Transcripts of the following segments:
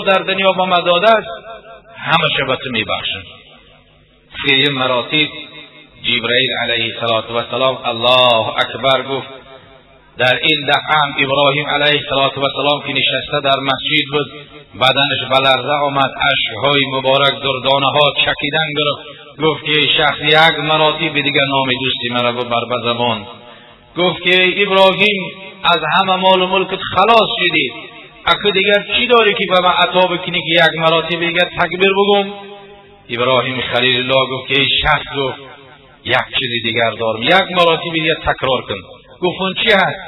خدا در دنیا به ما داده است همشه به تو میبخشم. سیم مراتب جبرئیل علیه السلام الله اکبر گفت. در این دفعه هم ابراهیم علیه السلام که نشسته در مسجد بود، بدنش به لرزه آمد، اشکهای مبارک دردانه ها چکیدن گرفت. گفت که شخص یک مراتب دیگر نام دوستی مرا ببر به زبان. گفت که ابراهیم از همه مال و ملکت خلاص شدی، اکو دیگر چی داری که به من عطا بکنی که یک مراتب دیگر تکبیر بگم؟ ابراهیم خلیل الله گفت که ای شخص، گفت یک چیز دیگر دارم، یک مراتب دیگر تکرار کن. گفت اون چی هست؟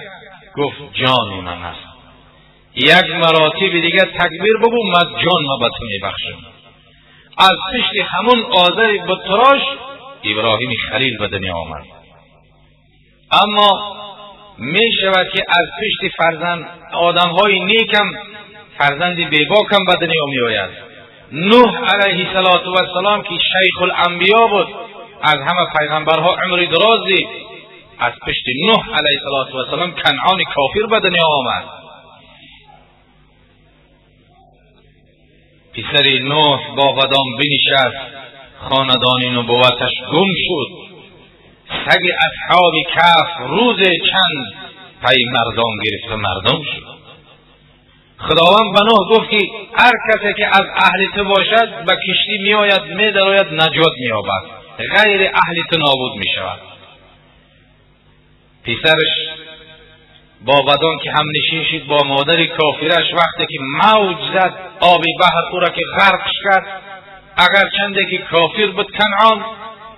گفت جان من هست. یک مراتب دیگر تکبیر بگو، من جان ما به تو میبخشم. از پشت همون آذر بتراش ابراهیم خلیل به دنیا آمد. اما می شود که از پشت فرزند آدمهای نیکم فرزند بیباکم به دنیا می آید. نوح علیه السلام که شیخ الانبیا بود، از همه پیغمبرها عمر دراز دید، از پشت نوح علیه السلام کنعان کافر به دنیا آمد. پسر نوح با قدام بنشست، خاندان نبوتش گم شد. سگ اصحاب کهف روز چند پی مردم گرفت و مردم شد. خداوند به نوح گفت که هر کسی که از اهل تو باشد به کشتی میآید، میدراید، نجات مییابد، غیر اهل تو نابود میشود. پسرش با بدان که هم نشین شد با مادر کافرش، وقتی که موج زد آب بحر او را که غرقش کرد، اگر چنده که کافر بود کنعان،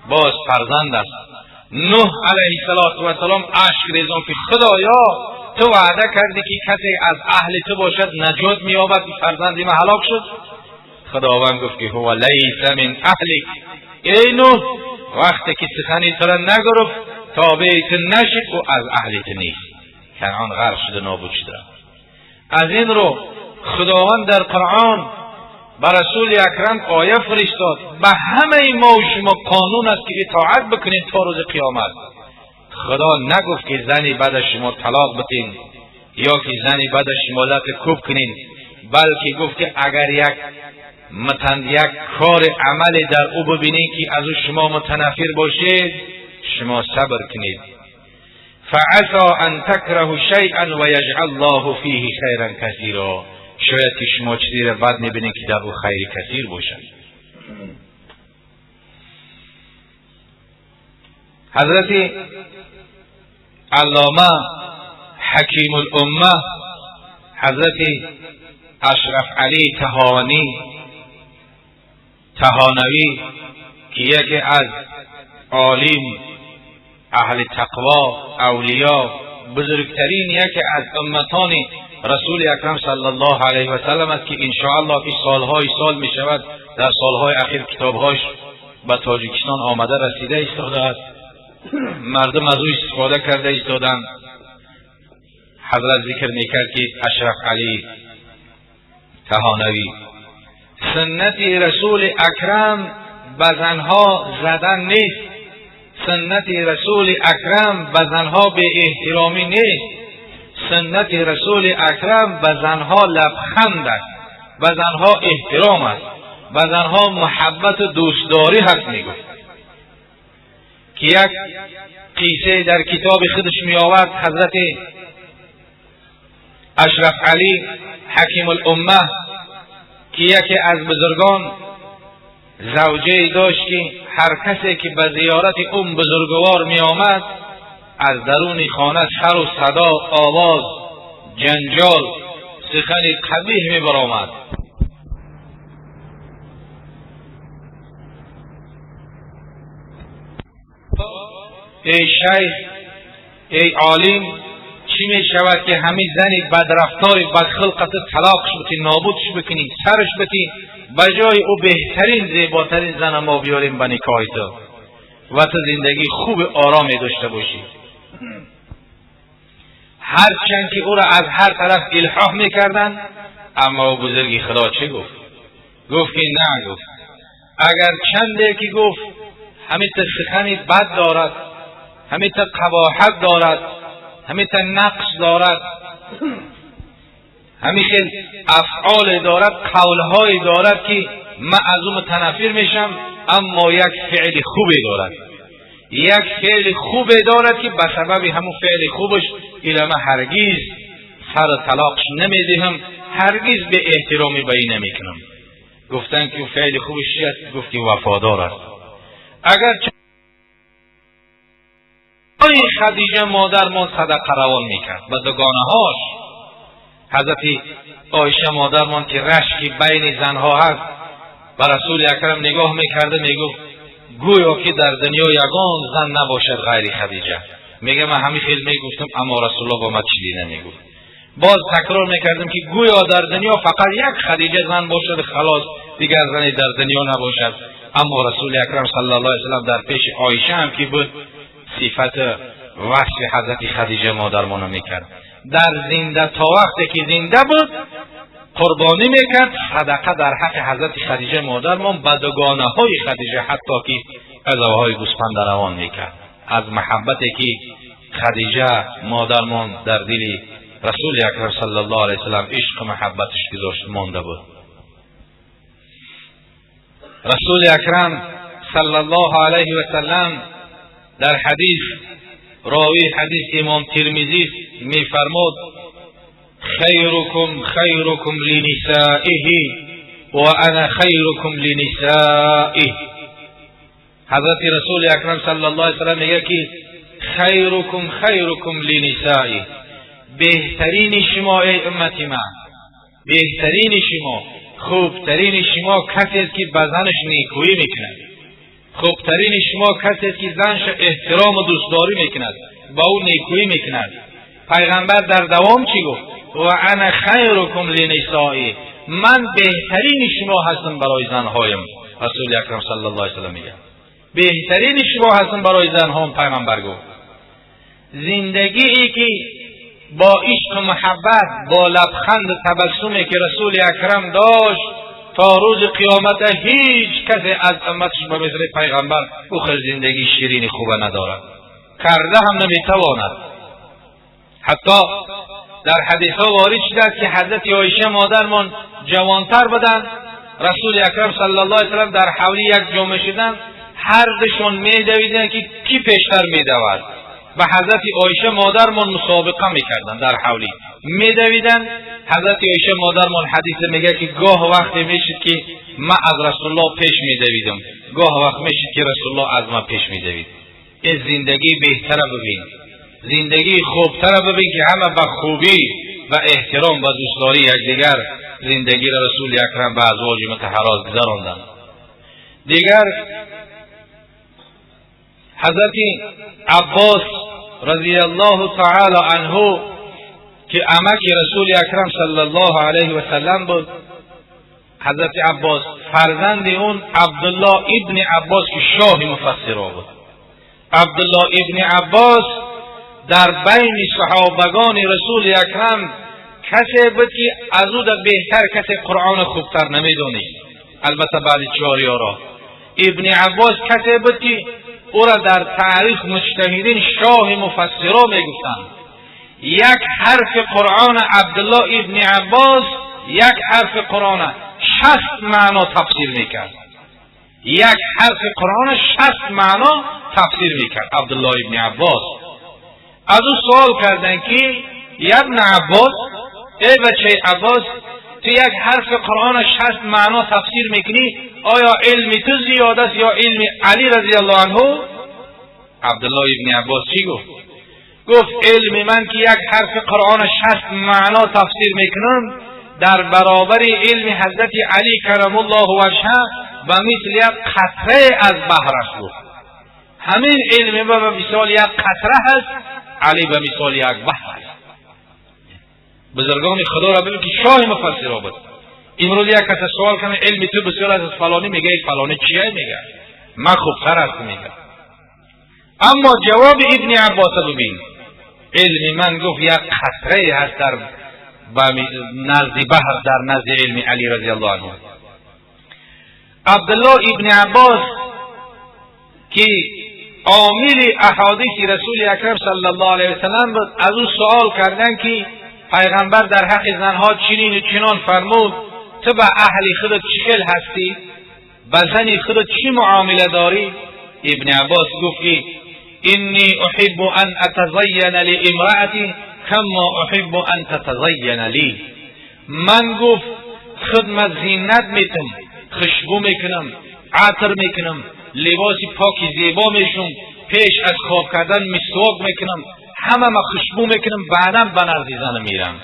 باز فرزند است. نوح علیه السلام اشک ریزان که خدایا تو وعده کردی که کسی از اهل تو باشد نجات مییابد، فرزند ما هلاک شد. خداوند گفت که هو لیس من اهلک. ای نوح، وقتی که سخنی تو را نگرفت، تابع تو نشد، او از اهل تو نیست. کنعان غرق شده، نابود شده. از این رو خداوند در قرآن به رسول اکرم آیه فرستاد، به همه ما و شما قانون است که اطاعت بکنید تا روز قیامت. خدا نگفت که زنی بعد از شما طلاق بتین یا که زنی بعد از شما لط کوب کنین، بلکه گفت که اگر یک کار عمل در او ببینید که از او شما متنفر باشید، شما صبر کنید. فعسى ان تکرهوا شیئا و یجعل الله فیه خیرا کثیرا. شاید که شما چیزی را بد میبینید که در او خیر کثیر باشد. حضرت علامه حکیم الامه حضرت اشرف علی تهانوی که یکی از عالم اهل تقوا اولیا بزرگترین یکی از امتان رسول اکرم صلی الله علیه و سلم است که انشاءالله که سالهای سال می شود در سالهای اخیر کتابهاش به تاجیکستان آمده رسیده ایستاده است، مردم از او استفاده کرده ایستادند. حضرت ذکر میکرد که اشرف علی تهانوی سنت رسول اکرم به زنها زدن نیست، سنت رسول اکرم به زنها به احترامی نیست، سنت رسول اکرم به زنها لبخند است، به زنها احترام است، به زنها محبت و دوستداری هست. میگفت که یک قصه در کتاب خودش می آورد حضرت اشرف علی حکیم الامه که یکی از بزرگان زوجه داشت که هر کسی که به زیارت اون بزرگوار می آمد از درون خانه سر و صدا، آواز، جنجال، سخن قبیح می برآمد. ای شیخ، ای عالم، چی می شود که همین زنی بدرفتار بدخلقت طلاقش بتی، نابودش بکنی، سرش بتی، به جای او بهترین زیباترین زن ما بیاریم به نکاح تو و تو زندگی خوب آرامی داشته باشی. هرچند که او را از هر طرف الحاح میکردن، اما او بزرگی خدا چه گفت؟ گفت که نه، گفت اگر چنده که گفت همین تا سخنی بد دارد، همین تا قباحت دارد، همین تا نقص دارد، ҳамин хел афъоле дорад, қавлҳое дорад, ки ман аз ӯ мутанаффир мешам, аммо як феъли хубе дорад, як феъли хубе дорад, ки ба сабаби ҳамун феъли хубаш ила ман ҳаргиз сар талоқш намедиҳам, ҳаргиз беэҳтиромӣ ба ин намекунам. Гуфтанд, ки феъли хубаш чи аст? Гуфт, ки вафодор аст. Агар Хадиҷа модармон садақа равон мекард ба дугонаҳош, ҳазрати Оиша модармон, ки рашки байни занҳо ҳаст, ба Расули Акрам нигоҳ мекарда мегуфт: «Гӯё ки дар дунё ягон зан набошад ғайри Хадиҷа». Мега, ман ҳамин хел мегуфтам, аммо Расулулло ба ман чизе намегуфт. Боз такрор мекардам, ки гӯё дар дунё фақат як Хадиҷа зан бошад, халос, дигар зане дар дунё набошад. Аммо Расули Акрам саллаллоҳу алайҳи васаллам дар пеши Оиша ҳам ки буд, сифати васфи ҳазрати Хадиҷа модармона мекард. Дар зинда, то вақте ки зинда буд, қурбонӣ мекард, садақа дар ҳаққи ҳазрати Хадиҷа модармон ба дугонаҳои Хадиҷа, ҳатто ки ғизоҳои гӯспанда равон мекард, аз маҳаббате ки Хадиҷа модармон дар дили Расули Акрам саллаллоҳу алайҳи васаллам ишқу маҳаббаташ гузошт монда буд. Расули Акрам саллаллоҳу алайҳи васаллам дар ҳадис, ровии ҳадис имом Термизӣ, мефармуд: «خيركم خيركم لنسائه وأنا خيركم لنسائي». ҳазрати Расули Акрам саллаллоҳу алайҳи васаллам мегӯяд, ки «خيركم خيركم لنسائه», беҳтарини шумо, эй уммати ман, беҳтарини шумо, хубтарини шумо касест, ки ба занаш некӯӣ мекунад. Хубтарини шумо касест, ки занша эҳтирому дӯстдорӣ мекунад, ба ӯ некӯӣ мекунад. Пайғамбар дар давом чӣ гуфт? «وأنا خيركم لنسائي», ман беҳтарини шумо ҳастам барои занҳоям. Расули Акрам саллаллоҳу алайҳи васаллам мегӯяд: «Беҳтарини шумо ҳастам барои занҳом». Пайғамбар гуфт: зиндагие ки бо ишқу муҳаббат, бо лабханду табассуме ки Расули Акрам дошт, то рӯзи қиёмата ҳеҷ касе аз умматаш ба мисли пайғамбар ӯ хел зиндагии ширини хуба надорад, карда ҳам наметавонад. Ҳатто дар ҳадисҳо ворид шудааст, ки ҳазрати Оиша модармон ҷавонтар буданд, Расули Акрам саллаллоҳу алайҳи васаллам дар ҳавлӣ як ҷо мешуданд, ҳардушон медавиданд, ки кӣ пештар медавад. Ба ҳазрати Оиша модармон мусобиқа мекарданд, дар ҳавлӣ медавиданд. Ҳазрати Оиша модармон ҳадисе мегӯяд, ки гоҳ вақте мешуд, ки ман аз Расулуллоҳ пеш медавидам, гоҳ вақт мешуд, ки Расулуллоҳ аз ман пеш медавид. Ин зиндагии беҳтара бибин, зиндагии хубтара бибин, ки ҳама ба хубӣ, ба эҳтиром, ба дӯстдории якдигар зиндагиро Расули Акрам ба азвоҷи мутаҳаррот гузаронданд. Дигар ҳазрати Аббос разияллоҳу таала анҳу, ки амаки Расули Акрам саллаллоҳу алайҳи васаллам буд, ҳазрати Аббос, фарзанди он Абдуллоҳ ибни Аббос, ки шоҳи муфассиро буд. Абдуллоҳ ибни Аббос дар байни саҳобагони Расули Акрам касе буд, ки аз ӯ беҳтар касе Қуръони хубтар намедонист, албатта баъди чорёро. Ибни Аббос касе буд, ки ӯра дар таърих муҷтаҳидин шоҳи муфассиро мегуфтанд. Як ҳарфи Қуръона Абдуллоҳ ибни Аббос, як ҳарфи Қуръона 60 маъно тафсир мекард. Як ҳарфи Қуръона 60 маъно тафсир мекард Абдуллоҳ ибни Аббос. Аз ӯ суол карданд, ки «يا ابن عباس», эй бачаи Аббос, ту як ҳарфи Қуръона 60 маъно тафсир мекунӣ, оё илми ту зиёд аст ё илми Али разияллоҳу анҳу? Абдуллоҳ ибни Аббос чӣ гуфт? Гуфт: «Илми ман, ки як ҳарфи Қуръона 60 маъно тафсир мекунам, дар баробари илми ҳазрати Али каррамаллоҳу ваҷҳа ба мисли як қатрае аз баҳр аст». Гуфт: «Ҳамин илми ба мисоли як қатра ҳаст, Али ба мисоли як баҳр аст». Бузургони Худоро бибин, ки шоҳи муфассиро буд. Имрӯз як каса суол кунад: «Илми ту бисёр аст аз фалонӣ», мега, «Фалонӣ чия?» Мега, «Ман хубтар ҳастам», мега. Аммо ҷавоби ибни Аббоса бибин: «Илми ман, гуфт, як қатрае ҳаст дар назди баҳр, дар назди илми Али разияллоҳу анҳу». Абдуллоҳ ибни Аббос, ки омили аҳодиси Расули Акрам саллаллоҳу алайҳи васаллам буд, аз ӯ суол карданд, ки پیغمبر در حق زنها چنین و چنان فرمود، تو به اهل خودت چه خیل هستی؟ به زن خودت چی معامله داری؟ ابن عباس گفت که انی احب ان اتزین لامرأتی کما احب ان تتزین لی. من گفت خود زینت میتم، خوشبو میکنم، عطر میکنم، لباس پاک زیبا میشم، پیش از خواب کردن مسواک میکنم، همه ما خوشبو میکنم، بعدا به نزد زنم میرم.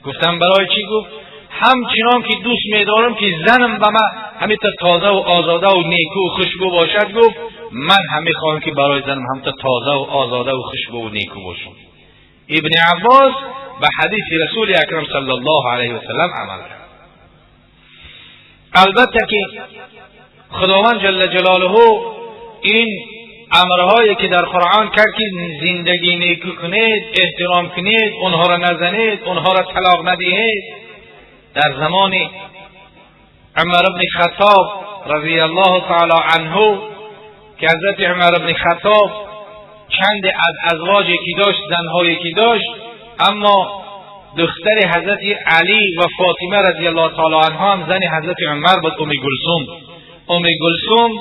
گفتم برای چی؟ گفت همچنان که دوست میدارم که زنم به من همینطور تازه و آزاده و نیکو و خوشبو باشد، گفت من هم میخواهم که برای زنم همینطور تازه و آزاده و خوشبو و نیکو باشم. ابن عباس به حدیث رسول اکرم صلی الله علیه و سلم عمل کرد. البته که خداوند جل جلاله این امرهایی که در قرآن کرد که زندگی نیکو کنید، احترام کنید، اونها را نزنید، اونها را طلاق ندهید، در زمان عمر بن خطاب رضی الله تعالی عنه که حضرت عمر بن خطاب چند از ازواجی که داشت، زنهایی که داشت، اما دختر حضرت علی و فاطمه رضی الله تعالی عنها هم زن حضرت عمر بود، ام کلثوم. ام کلثوم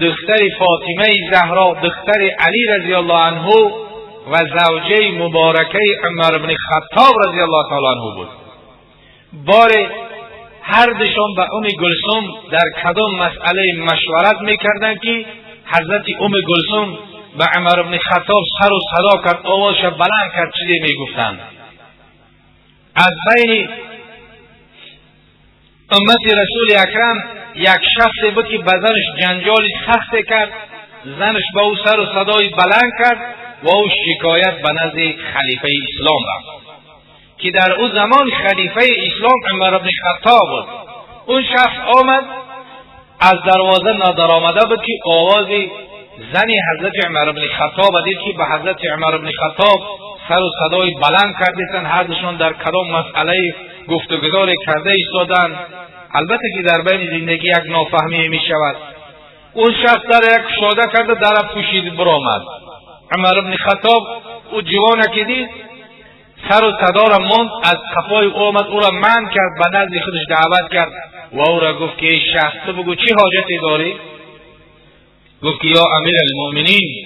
دختر فاطمه زهرا، دختر علی رضی الله عنه و زوجه مبارکه عمر بن خطاب رضی الله تعالی عنه بود. بار هر دشان به ام کلثوم در کدام مسئله مشورت میکردند که حضرت ام کلثوم به عمر بن خطاب سر و صدا کرد، آوازش بلند کرد، چیزی میگفتند. از بین امت رسول اکرم یک شخصی بود که به زنش جنجال سخت کرد، زنش به او سر و صدای بلند کرد و او شکایت به نزد خلیفه اسلام رفت که در او زمان خلیفه اسلام عمر بن خطاب بود. اون شخص آمد از دروازه نادرآمده بود که آواز زن حضرت عمر بن خطاب دید که به حضرت عمر بن خطاب سر و صدای بلند کردیستند، هر دوشان در کدام مسئله گفتگذار کرده ایستادند. البته که در بین زندگی یک نافهمی می شود. اون شخص در یک شاده کرده در پوشید برآمد. عمر بن خطاب او جوان که دید سر و صدا را ماند، از قفای او آمد، او را منع کرد، به نزد خودش دعوت کرد و او را گفت که ای شخص، تو بگو چی حاجتی داری؟ گفت که یا امیر المؤمنین،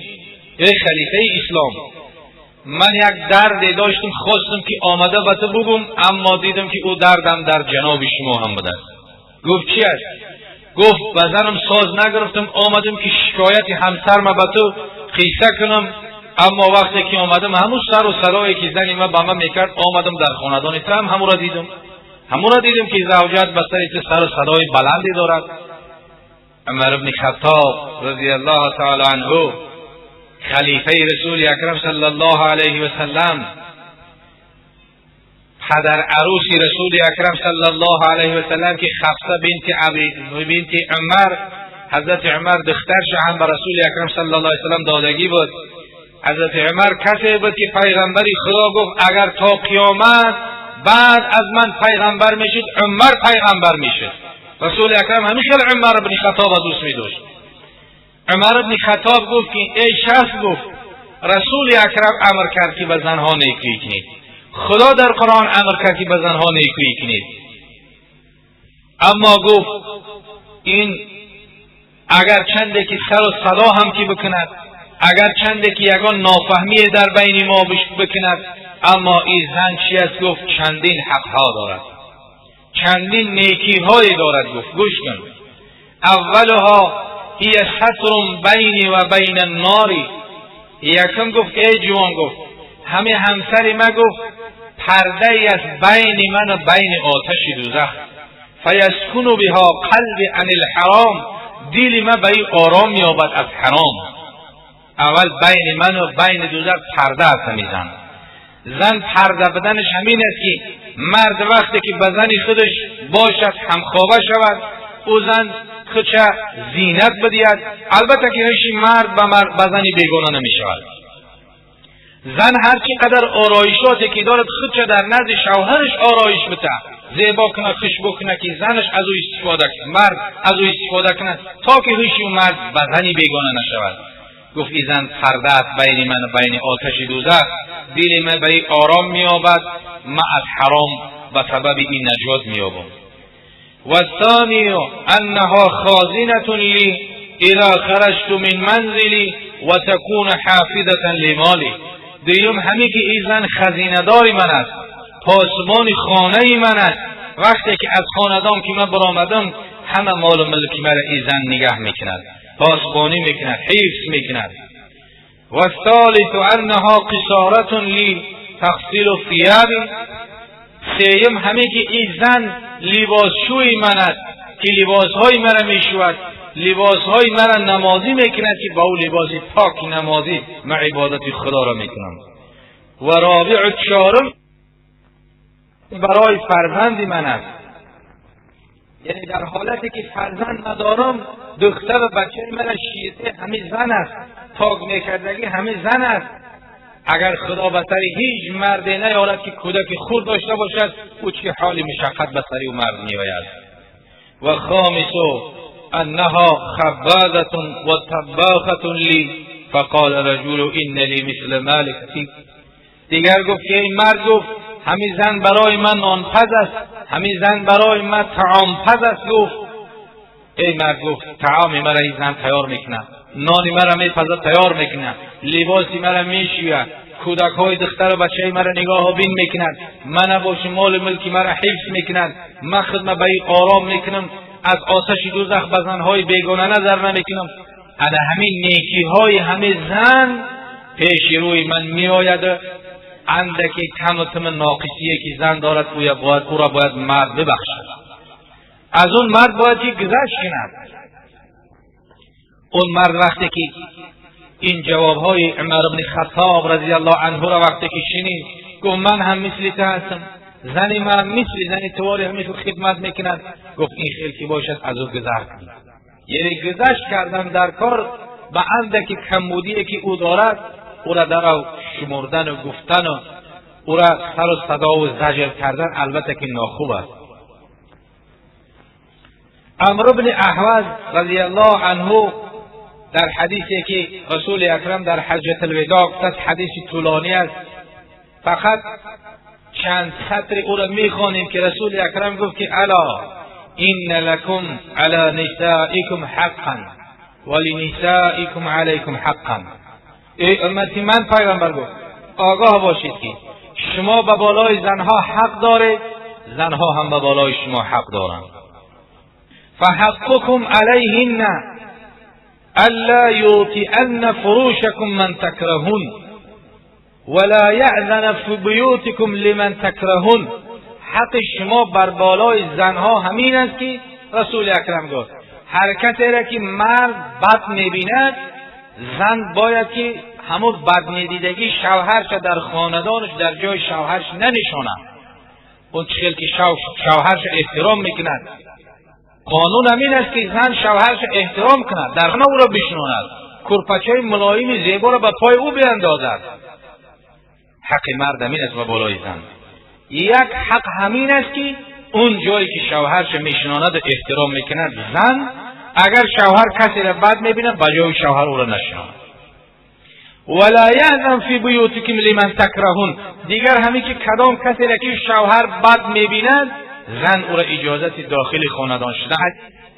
ای خلیفه اسلام، من یک درد داشتم، خواستم که آمده به تو بگم، اما دیدم که او دردم در جناب شما هم بوده. گفت چی است؟ گفت به زنم ساز نگرفتم، آمدم که شکایت همسرم به تو قصه کنم، اما وقتی که آمدم همون سر و صدایی که زنی من به من میکرد، آمدم در خاندان تو هم همون را دیدم، همون را دیدم که زوجت به سر تو سر و صدای بلندی دارد. عمر بن خطاب رضی الله تعالی عنه، خلیفه رسول اکرم صلی الله علیه و سلم، پدر عروس رسول اکرم صلی الله علیه و سلم که حفصه بنت عمر، حضرت عمر دخترش هم به رسول اکرم صلی الله علیه و سلم دادگی بود. حضرت عمر کسی بود که پیغمبری خدا گفت اگر تا قیامت بعد از من پیغمبر میشد، عمر پیغمبر میشد. رسول اکرم همین خیلی عمر بن خطاب دوست میداشت. عمر بن خطاب گفت که ای شخص، گفت رسول اکرم امر کرد که به زنها نیکی کنید، خدا در قرآن امر کرد که به زنها نیکی کنید، اما گفت این اگر چنده که سر و صدا هم که بکند، اگر چنده که یگان نافهمی در بین ما بکند، اما این زن چی است؟ گفت چندین حقها دارد، چندین نیکی های دارد. گفت گوش کن، اولها هی ستر بینی و بین النار. یکم گفت ای جوان، گفت همه همسر ما، گفت پرده ای از بین من و بین آتش دوزخ. فیسکن بها قلب عن الحرام، دل ما به این آرام میابد از حرام. اول بین من و بین دوزخ پرده است. میزن زن پرده بدنش همین است که مرد وقتی که به زن خودش باشد، همخوابه شود، او زن خودش زینت بدید. البته که هیچ مرد به زن بیگانه نمی شود. زن هر چی قدر آرایشاتی که دارد، خودش در نزد شوهرش آرایش بده، زیبا کنه، خوشبو کنه که زنش از او استفاده کنه، مرد از او استفاده کنه، تا که هیچ مرد به زنی بیگانه نشود. گفت این زن پرده است بین من و بین آتش دوزخ، دل من به این آرام مییابد، من از حرام به سبب این نجات مییابم. و الثانی انها خازنة لی اذا خرجت من منزلی و تکون حافظة لمالی. دویم همی که این زن خزینه دار من است، پاسبان خانه من است. وقتی که از خاندان که من برآمدم، همه مال و ملک مرا این زن نگه میکند، پاسبانی میکند، حفظ میکند. و الثالث انها قصارة لی تغسل ثیابی. سیم همی که این زن لباسشوی من است که لباسهای مرا میشود، لباسهای مرا نمازی میکند که با او لباس پاک نمازی من عبادت خدا را میکنم. و رابع، چهارم برای فرزند من است، یعنی در حالتی که فرزند ندارم، دختر و بچه من شیرده همین زن است، پاک میکردگی همین زن است. اگر خدا به سر هیچ مردی نیارد که کودک خود داشته باشد، او چه حالی مشقت به سر او مرد میآید. و خامس انها خبازة و طباخة لی. فقال رجل ان لی مثل مالک. دیگر گفت که این مرد گفت همین زن برای من نانپز است، همین زن برای من طعام پز است. گفت ای مرد، گفت طعام مرا این زن تیار میکنه، نان مرا میپزد، تیار میکنه، لباسی مرا میشوید، کودک های دختر و بچه مرا نگاه و بین میکند، من باشم مال ملکی مرا حفظ میکند، من خدمت به این آرام میکنم، از آتش دوزخ به زنهای بیگانه نظر نمیکنم. انا همین نیکی های همه زن پیش روی من میآید. اندکی کم و تم ناقصیه که زن دارد، او را باید مرد ببخشد، از اون مرد باید که گذشت کند. اون مرد وقتی که این جوابهای عمر بن خطاب رضی الله عنه را وقتی که شنید، گفت من هم مثل تو هستم، زن من مثل زن تواری همیشه خدمت میکند. گفت این خیل که باشد، از او گذر کن. یعنی گذشت کردن در کار به اندک کمبودی که او دارد، او را در شمردن و گفتن و او را سر و صدا و زجر کردن البته که ناخوب است. عمرو بن احوز رضی الله عنه در حدیثی که رسول اکرم در حجة الوداع گفت، حدیث طولانی است، فقط چند سطر او را میخوانیم که رسول اکرم گفت که الا ان لکم علی نسائکم حقا ولنسائکم علیکم حقا. ای امتی من، پیغمبر گفت آگاه باشید که شما به بالای زنها حق دارید، زنها هم به بالای شما حق دارند. فحقكم علیهن الا یوطئن فروشكم من تکرهون ولا یأذن فی بیوتکم لمن تکرهون. حق شما بر بالای زنها همین است که رسول اکرم گفت هر کسی را که مرد بد میبیند، زن باید که همون بد میدیدگی شوهرش در خاندانش در جای شوهرش ننشاند. اون چخیل که شوهرش احترام میکند، قانون همین است که زن شوهرش احترام کند، در خانه او را بشناند، کرپچه ملایم زیبا را به پای او بیندازد. حق مرد همین است و بالای زن یک حق همین است که اون جایی که شوهرش میشناند و احترام میکند، زن اگر شوهر کسی را بد میبیند، به جای شوهر او را نشناند. ولا یأذن فی بیوتکم لمن تکرهون. دیگر همین که کدام کسی را که شوهر بد میبیند، زن او را اجازت داخل خاندان شده.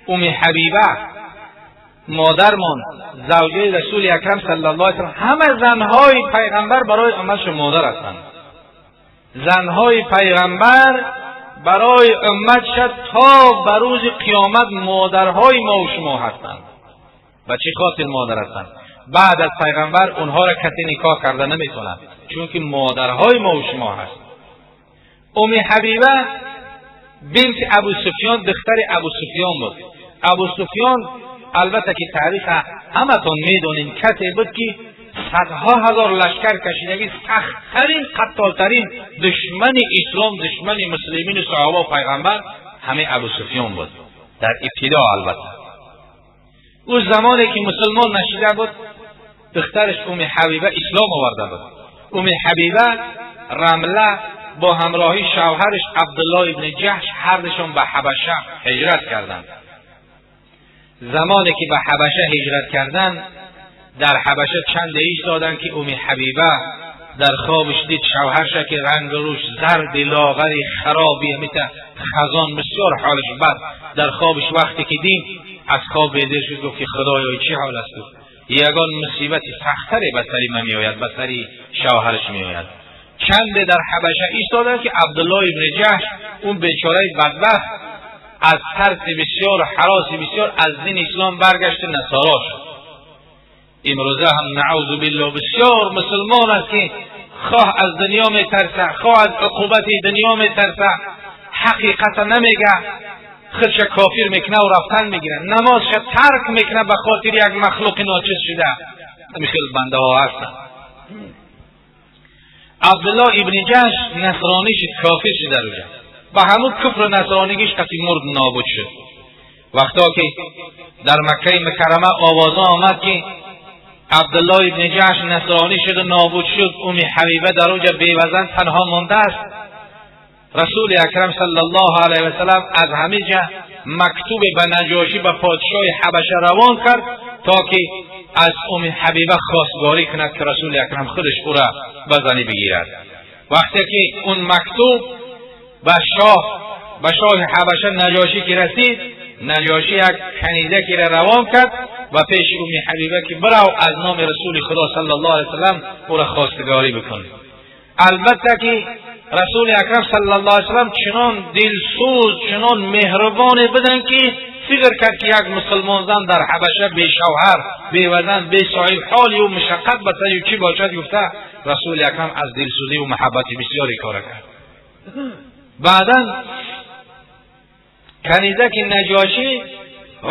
ام حبیبه مادرمان، زوجه رسول اکرم صلی الله علیه وسلم، همه زنهای پیغمبر برای امتش مادر هستند. زنهای پیغمبر برای امت شد تا به روز قیامت مادرهای ما و شما هستند. و چه خاطر مادر هستند؟ بعد از پیغمبر اونها را کسی نکاح کرده نمیتواند، چون که مادرهای ما و شما هست. ام حبیبه بنت ابو سفیان، دختر ابو سفیان بود. ابو سفیان البته که تاریخ همتون میدونین، کسی بود که صدها هزار لشکر کشیدگی، سختترین، قتالترین دشمن اسلام، دشمن مسلمین و صحابه و پیغمبر همه ابو سفیان بود در ابتدا. البته او زمانی که مسلمان نشیده بود، دخترش ام حبیبه اسلام آورده بود. ام حبیبه رمله با همراهی شوهرش عبدالله ابن جحش هر به حبشه هجرت کردند. زمانی که به حبشه هجرت کردند Дар Ҳабаша чанде истоданд, ки Уми Ҳабиба дар хобаш дид шавҳарша, ки ранг рӯш зарди, лоғари, хароби, ҳамита хазон, бисёр ҳолаш бад. Дар хобаш вақте ки дид, аз хоб бедор шуд, гуфт, ки худоё, чӣ ҳол аст? Ягон мусибати сахттаре ба сари ман меояд, ба сари шавҳараш меояд. Чанде дар Ҳабаша истоданд, ки Абдуллоҳ ибни Ҷаҳш, он бечораи бадбахт, аз тарси бисёр, ҳароси бисёр, аз дини ислом баргашта, насоро шуд. Имрӯза ҳам, наъузу биллоҳ, бисёр мусулмон аст, ки хоҳ аз дунё метарса, хоҳ аз уқубати дунё метарса, ҳақиқата намега, худша кофир мекуна ва рафтан мегира, намозша тарк мекуна ба хотири як махлуқи ночиз шуда. Ҳамин хел бандаҳо ҳастанд. Абдуллоҳ ибни Ҷаҳш насронӣ шуд, кофир шуд дар уҷа. Ба ҳамун куфру насронигиш қати мурд, нобуд шуд. Вақто ки дар Маккаи Мукаррама овоза омад, ки Абдуллоҳ ибни Ҷаҳш насронӣ шуду нобуд шуд, Уми Ҳабиба дар уҷа бевазан танҳо мондааст, Расули Акрам саллаллоҳу алайҳи васалам аз ҳамин ҷа мактубе ба Наҷошӣ, ба подшоҳи Ҳабаша равон кард, то ки аз Уми Ҳабиба хостгорӣ кунад, ки Расули Акрам худаш ӯра ба занӣ бигирад. Вақте ки он мактуб ба шоҳи Ҳабаша Наҷошӣ ки расид, Наҷошӣ як канизакеро равон кард ба пеши Уми Ҳабиба, ки бирав, аз номи Расули Худо саллаллоҳу алайҳи васалам ӯро хостгорӣ бикун. Албатта ки Расули Акрам саллаллоҳу алайҳи васалам чунон дилсӯз, чунон меҳрубоне буданд, ки фикр кард, ки як мусулмон зан дар Ҳабаша бешавҳар, бевазан, бесоҳиб, ҳоли ӯ мушаққат ба сари чӣ бошад гуфта, Расули Акрам аз дилсӯзӣ ва муҳаббати бисёре кора кард. Баъдан канизаки Наҷошӣ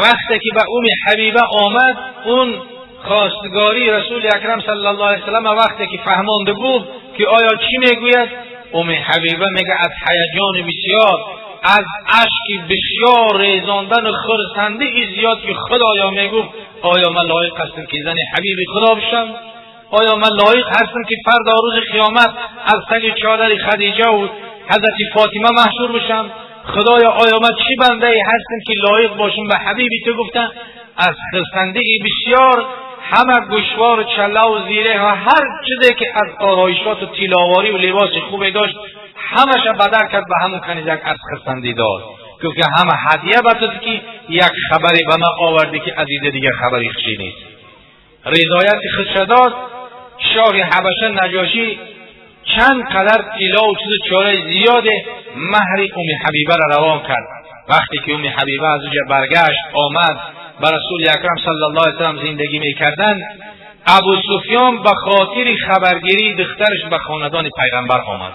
вақте ки ба Уми Ҳабиба омад, он хостгории Расули Акрам саллаллоҳу алайҳи васалам вақте ки фаҳмонда, гуфт, ки оё чӣ мегӯяд? Уми Ҳабиба мега, аз ҳаяҷони бисёр, аз ашки бисёр резондану хурсандии зиёд, ки худоё, мегуфт, оё ман лоиқ ҳастам, ки зани ҳабиби Худо бишам? Оё ман лоиқ ҳастам, ки фардо рӯзи қиёмат аз таги чодари Хадиҷа ва ҳазрати Фотима маҳшур бишам? Худоё, оё ман чӣ бандае ҳастам, ки лоиқ бошам ба ҳабиби ту? Гуфта, аз хурсандии бисёр ҳама гӯшвору чаллаву зиреҳ ва ҳар чизе ки аз ороишоту тилловорӣ ва либоси хубе дошт, ҳамаша бадар кард, ба ҳамун канизак аз хурсандӣ дод. Гуфт, ки ҳама ҳадия ба ту, ки як хабаре ба ман овардӣ, ки аз ида дигар хабари хушӣ нест. Ризояти худша дод. Шоҳи Ҳабаша Наҷошӣ чанд қадар тиллову чизу чораи зиёде маҳри Уми Ҳабибаро равон кард. Вақте ки Уми Ҳабиба аз уҷа баргашт, омад ба Расули Акрам саллаллоҳу алайҳи васаллам зиндагӣ мекарданд, Абу Суфён ба хотири хабаргирии духтараш ба хонадони Пайғамбар омад.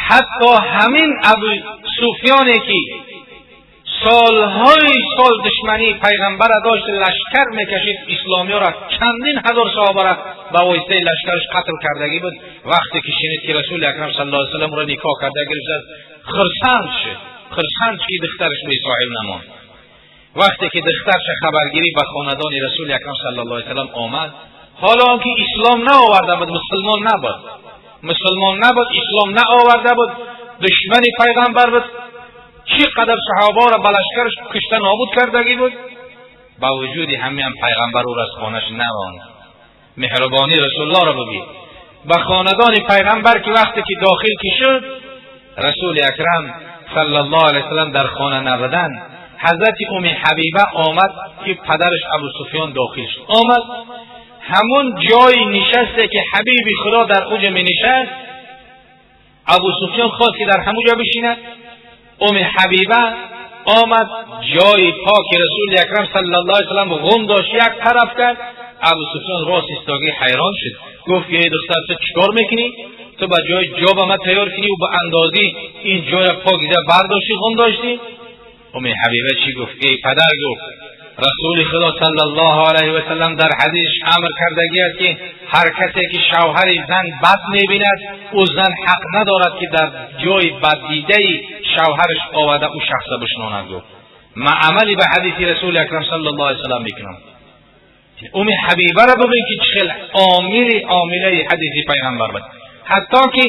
Ҳатто ҳамин Абу Суфёне, ки солҳои сол душмании Пайғамбара дошт, лашкар мекашид, исломиёро, чандин ҳазор саҳобара ба воситаи лашкараш қатл кардагӣ буд, вақте ки шинид, ки Расули Акрам саллаллоҳу алайҳи васаллам ӯро никоҳ карда гирифтааст, хурсанд шуд. Хурсанд, ки духтараш бесоҳиб намонд. Вақте ки духтарша хабаргирӣ ба хонадони Расули Акрам саллаллоҳу алайҳи васаллам омад, ҳоло он ки ислом наоварда буд, мусулмон набуд, мусулмон набуд, ислом наоварда буд, душмани Пайғамбар буд, чӣ қадар саҳобаро ба лашкараш кушта нобуд кардагӣ буд, ба вуҷуди ҳамин Пайғамбар ӯро аз хонаш наронд. Меҳрубонии Расулуллоҳро бибин. Ба хонадони Пайғамбар ки вақте ки дохил ки шуд, Расули Акрам саллаллоҳу алайҳи васаллам дар хона набуданд. Ҳазрати Уми Ҳабиба омад, ки падараш Абу Суфён дохил шуд, омад ҳамун ҷои нишасте, ки ҳабиби Худо дар уҷа менишаст. Абу Суфён хост, ки дар ҳамун ҷо бишинад. Уми Ҳабиба омад, ҷои поки Расули Акрам саллаллоҳу алайҳи васаллам ғум дошт, як тараф кард. Абу Суфён рост истогӣ ҳайрон шуд, гуфт, ки эй духтар, ту чӣ кор мекунӣ? Ту ба ҷои ҷо ба ман тайёр кунӣ ва ба андозӣ ин ҷоя покиза бардоштӣ, ғум доштӣ. Уми Ҳабиба чӣ гуфт? Эй падар, гуфт, Расули Худо саллаллоҳу алайҳи васаллам дар ҳадисш амр кардагӣ аст, ки ҳар касе ки шавҳари зан бад мебинад, ӯ зан ҳақ надорад, ки дар ҷои баддидаи шавҳараш оварда ӯ шахса бишнонад. Гуфт, ман амали ба ҳадиси Расули Акрам саллаллоҳу алайҳи васаллам мекунам. Уми Ҳабибаро бибин, ки чӣ хел омили омилаи ҳадиси Пайғамбар буд. Ҳатто ки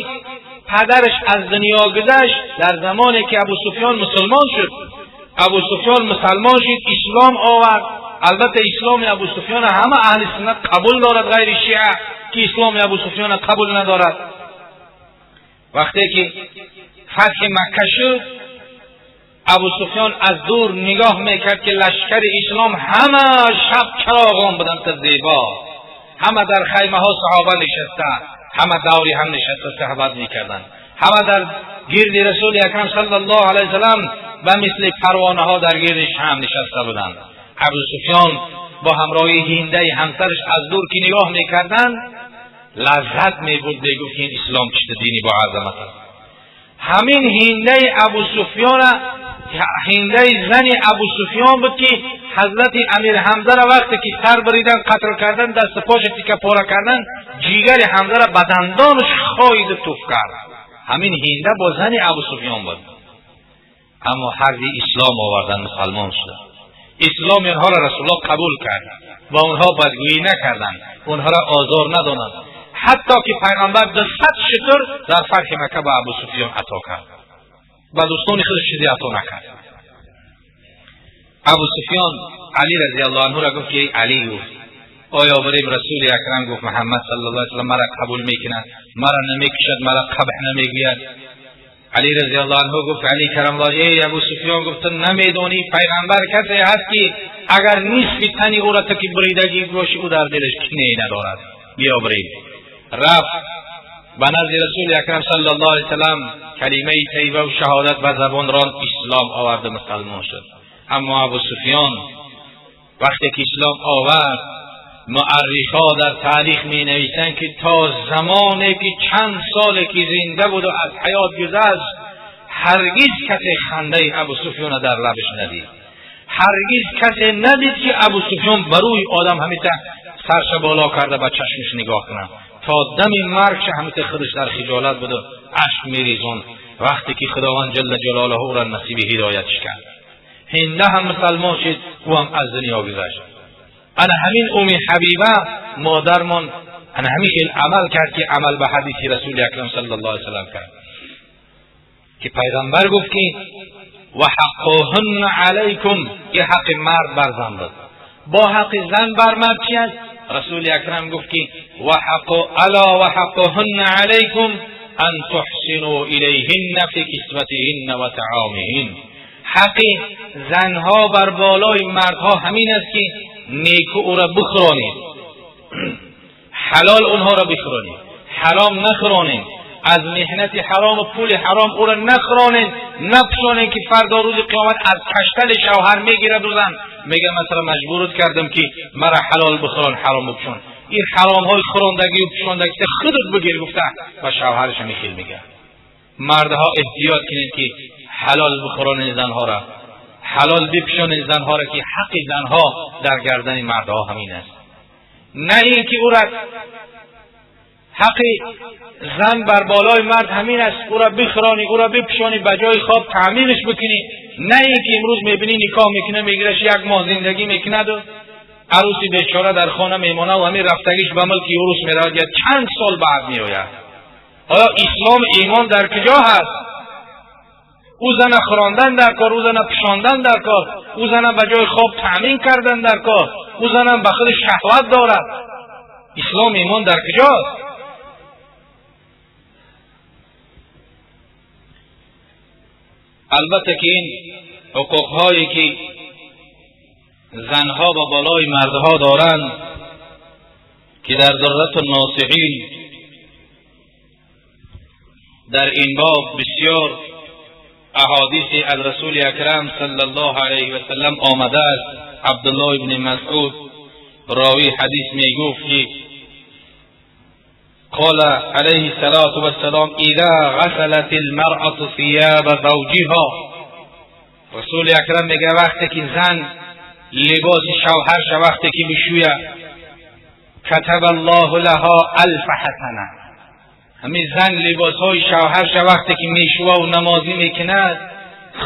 падараш аз дунё гузашт, дар замоне ки Абу Суфён мусулмон шуд, Абу Суфён мусалмон шуд, ислом овард. Албатта исломи Абу Суфёна ҳама аҳли суннат қабул дорад, ғайри шиа ки исломи Абу Суфёна қабул надорад. Вақте ки фатҳи Макка шуд, Абу Суфён аз дур нигоҳ мекард, ки лашкари ислом ҳама шаб чароғон буданд, то зебо, ҳама дар хаймаҳо саҳоба нишаста, ҳама даври ҳам нишаста суҳбат мекарданд, ҳама дар гирди Расули Акрам саллаллоҳу алайҳи васаллам ба мисли парвонаҳо дар гирди шам нишаста буданд. Абу Суфён бо ҳамроҳии Ҳиндаи ҳамсараш аз дур ки нигоҳ мекарданд, лаззат мебурд, мегуфт ин ислом чита дини бо азамат аст. Ҳамин Ҳиндаи Абу Суфёна, Ҳиндаи зани Абу Суфён буд, ки ҳазрати Амир Ҳамзара вақте ки сар бридан, қатл кардан, дасту поша тика пора кардан, ҷигари Ҳамзара ба дандонаш хоиду туф кард. Ҳамин Ҳинда бо зани Абу Суфён буд. Аммо ҳарди ислом овардан, мусалмон шуда. Исломи онҳоро Расулуллоҳ қабул кард ва онҳо бадгӯӣ накарданд, онҳоро озор надоданд, ҳатто ки пайғамбар 200 шутур дар фатҳи Макка ба Абу Суфён ато кард, ба дӯстони худаш чизе ато накард. Абу Суфён Али разиаллоҳу анҳуро гуфт ки Али, гуфт, оё барем? Расули Акрам гуфт, Муҳаммад саллаллоҳу алайҳи васаллам мара қабул мекунад, мара намекушад, мара қабҳ намегӯяд. Али разиаллоҳу анҳу гуфт, Али карамаллоҳ, эй Абу Суфён, гуфт, ту намедонӣ, пайғамбар касе ҳаст, ки агар нисфи тани ӯро ту ки буридагӣ бошӣ, ӯ дар дилаш кинае надорад. Биё бирем. Рафт ба назди Расули Акрам саллаллоҳу алайҳи васаллам, калимаи таййиба ва шаҳодат ба забон ронд, ислом овард, мусалмон шуд. Аммо Абу Суфён вақте ки ислом овард, муаррихҳо дар таърих менависанд, ки то замоне ки чанд соле ки зинда буду аз ҳаёт гузашт, ҳаргиз касе хандаи Абу Суфёна дар лабаш надид. Ҳаргиз касе надид, ки Абу Суфён ба рӯи одам ҳамита сарша боло карда ба чашмаш нигоҳ кунад. То дами маргша ҳамита худаш дар хиҷолат буду ашк мерезонд, вақте ки Худованд ҷалла ҷалолаҳу ӯра насиби ҳидоятш кард. Ҳинда ҳам мусалмон шид, ӯ ҳам аз дунё гузашт. Ана ҳамин Уми Ҳабиба модармон ана ҳамин хел амал кард, ки амал ба ҳадиси Расули Акрам саллаллоҳу алайҳи васаллам кард, ки пайғамбар гуфт ки ва ҳаққуҳунна алайкум. Ин ҳаққи мард бар зан буд. Бо ҳаққи зан бар мард чи аст? Расули Акрам гуфт ки ва ҳаққу ала ва ҳаққуҳунна алайкум ан туҳсину илайҳинна фи кисватиҳинна ва таомиҳин. Ҳаққи занҳо бар болои мардҳо ҳамин аст, ки неку ӯра бихӯронед, ҳалол онҳоро бихӯронед, ҳаром нахӯронед, аз меҳнати ҳаром ва пули ҳаром ӯро нахӯронед, напӯшонед, ки фардо рӯзи қиёмат аз каштали шавҳар мегираду зан мега, масалан, маҷбурут кардам, ки мара ҳалол бихӯрон, ҳаром бипӯшон, ин ҳаромҳои хӯрондагию пӯшондагита худат бигир, гуфта ба шавҳараш ҳамин хел мегӯяд. Мардҳо, эҳтиёт кунед, ки ҳалол бихӯронед занҳоро, ҳалол бипӯшонед занҳоро, ки ҳаққи занҳо дар гардани мардҳо ҳамин аст. На ин ки ӯра ҳаққи зан бар болои мард ҳамин аст, ӯра бихӯронӣ, ӯра бипӯшонӣ, ба ҷои хоб таъминаш бикунӣ. На ин ки имрӯз мебинӣ, никоҳ мекунад, мегираш, як моҳ зиндагӣ мекунаду арӯси бечора дар хона мемонад ва ҳамин рафтагиш ба мулки урус меравад, я чанд сол баъд меояд. Оё ислом, имон дар куҷо ҳаст? Ӯ зана хӯрондан дар кор, ӯ зана пӯшондан дар кор, ӯ зана ба ҷои хоб таъмин кардан дар кор, ӯ занам ба худ шаҳват дорад. Ислом, имон дар куҷост? Албатта ки ин ҳуқуқҳое ки занҳо ба болои мардҳо доранд, ки дар Дуррату Носиҳин дар ин боб бисёр аҳодиси аз Расули Акрам саллаллоҳу алайҳи васаллам омадааст. Абдуллоҳ ибни Масъуд ровии ҳадис мегуфт ки قال عليه الصلاة والسلام: إذا غسلت المرأة ثياب زوجها. رسول اکرم میگه وقتی که زن لباس شوهرش وقتی که بشوید، کتب الله لها الف حسنه. همین زن لباس های شوهرش وقتی که میشوه و نمازی میکند،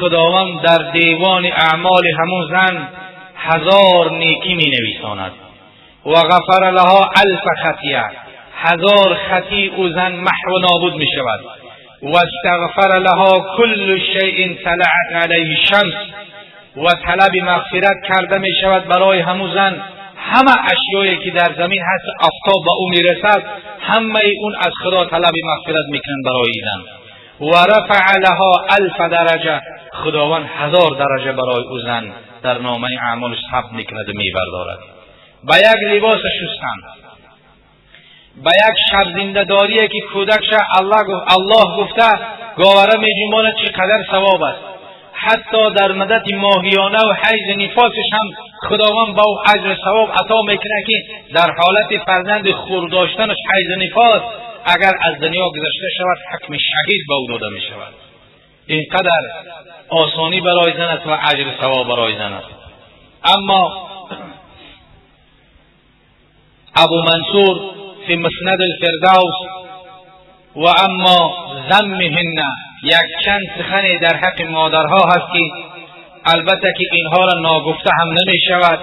خداوند در دیوان اعمال همون زن 1000 نیکی می نویساند. و غفر لها الف خطیه، 1000 خطی او زن محو و نابود می شود. و استغفر لها کل شیء طلعت علیه الشمس. و طلب مغفرت کرده می شود برای همو زن، همه اشیایی که در زمین هست آفتاب به او میرسد، همه اون از خدا طلب مغفرت میکنن برای زن. و رفع لها 1000 درجه، خداوند 1000 درجه برای او زن در نامه اعمالش ثبت میکند و میبردارد. به یک لباس شستن، به یک شب زنده داریه که کودکش الله گفته گاوره میجنباند چقدر ثواب است. حتی در مدت ماهیانه و حیض نفاسش هم خداوند با او اجر ثواب عطا میکنه که در حالت فرزند خور داشتنش حیض نفاس اگر از دنیا گذشته شود حکم شهید به او داده میشود. اینقدر آسانی برای زن است و اجر ثواب برای زن است. اما ابو منصور فی مسند الفردوس و اما ذمهن، یک چند سخن در حق مادرها هست که البته که اینها را ناگفته هم نمی شود.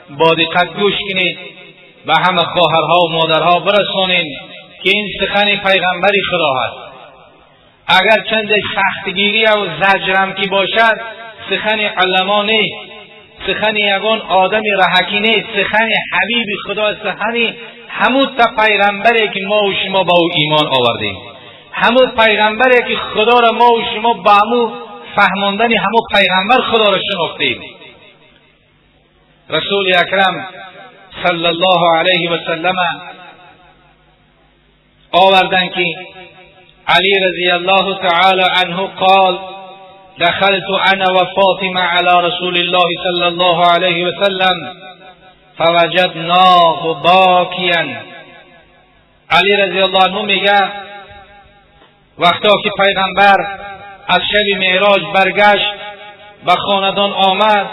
با دقت گوش کنید، به همه خواهرها و مادرها برسانید که این سخن پیغمبری خدا هست. اگر چند سختگیری و زجرم که باشد سخن علما نیست، سخن یگان آدم رهکی نیست، سخن حبیب خدا، سخن همون تا پیغمبری که ما و شما با او ایمان آوردیم، همون پیغمبری که خدا را ما و شما با همون فهماندن همون پیغمبر خدا را شناختیم. رسول اکرم صلی الله علیه و سلم آوردن که علی رضی الله تعالی عنه قال دخلت انا وفاطمه على رسول الله صلی الله علیه و سلم فوجدناه باکیا. علی رضی الله عنه میگه وقتا که پیغمبر از شب معراج برگشت به خاندان آمد،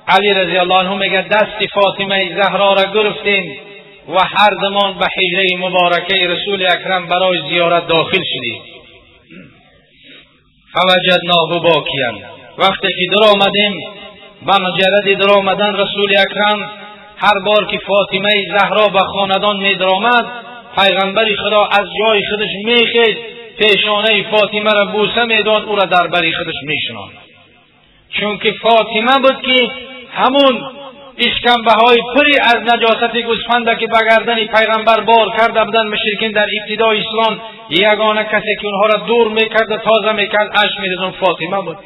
علی رضی الله عنه میگه دست فاطمه زهرا را گرفتیم و هر زمان به حجره مبارکه رسول اکرم برای زیارت داخل شدیم. فوجدناه باکیا، وقتی که در آمدیم به مجرد در آمدن رسول اکرم هر بار که فاطمه زهرا به خاندان می در آمد، پیغمبر خدا از جای خودش میخیز، پیشانه فاطمه را بوسه میداد، او را در بری خودش میشناند. چون که فاطمه بود که همون اشکمبه های پری از نجاست گوسفند که به گردن پیغمبر بار کرده بودند مشرکین در ابتدای اسلام، یگانه کسی که اونها را دور میکرد و تازه میکرد اش میریزون فاطمه بود.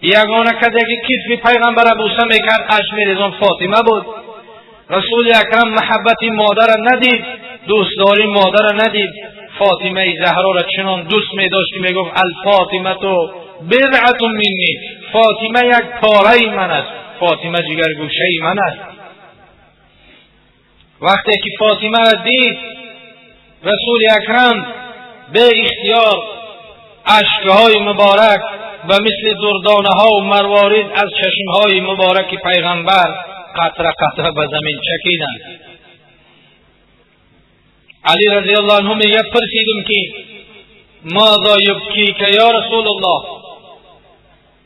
یگانه کسی که کتف پیغمبر را بوسه میکرد اش میریزون فاطمه بود. رسول اکرم محبت مادر را ندید، دوستداری مادر را ندید، فاطمه زهرا را چنان دوست میداشت که میگفت الفاطمه تو بضعة منی، فاطمه یک پاره من است، فاطمه جگرگوشه من است. وقتی که فاطمه را دید رسول اکرم به اختیار اشکهای مبارک و مثل دردانه ها و مروارید از چشمهای مبارک پیغمبر قطره قطره به زمین چکیدند. علی رضی الله عنه میگه پرسیدم که ماذا یبکیک یا رسول الله؟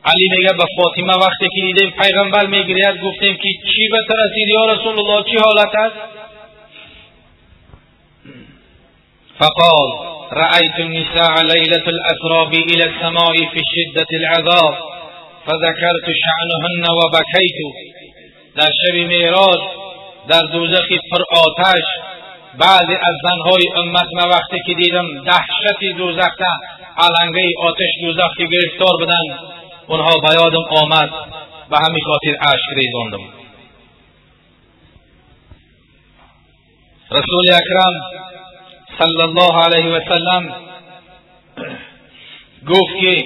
علی میگه به فاطمه وقتی که دیدیم پیغمبر میگرید گفتیم که چی به تو رسید یا رسول الله، چی حالت است؟ فقال رأيت النساء ليلة الأسرى بي إلى السماء في شدة العذاب فذكرت شأنهن وبكيت. در شب معراج در دوزخ پر آتش بعضی از زنهای امت ما وقتی که دیدم دهشت دوزخ علنگه آتش دوزخ که گرفتار بدن، اونها به یادم آمد، به همین خاطر اشک ریزاندم. رسول اکرم صلی الله علیه و سلم گفت که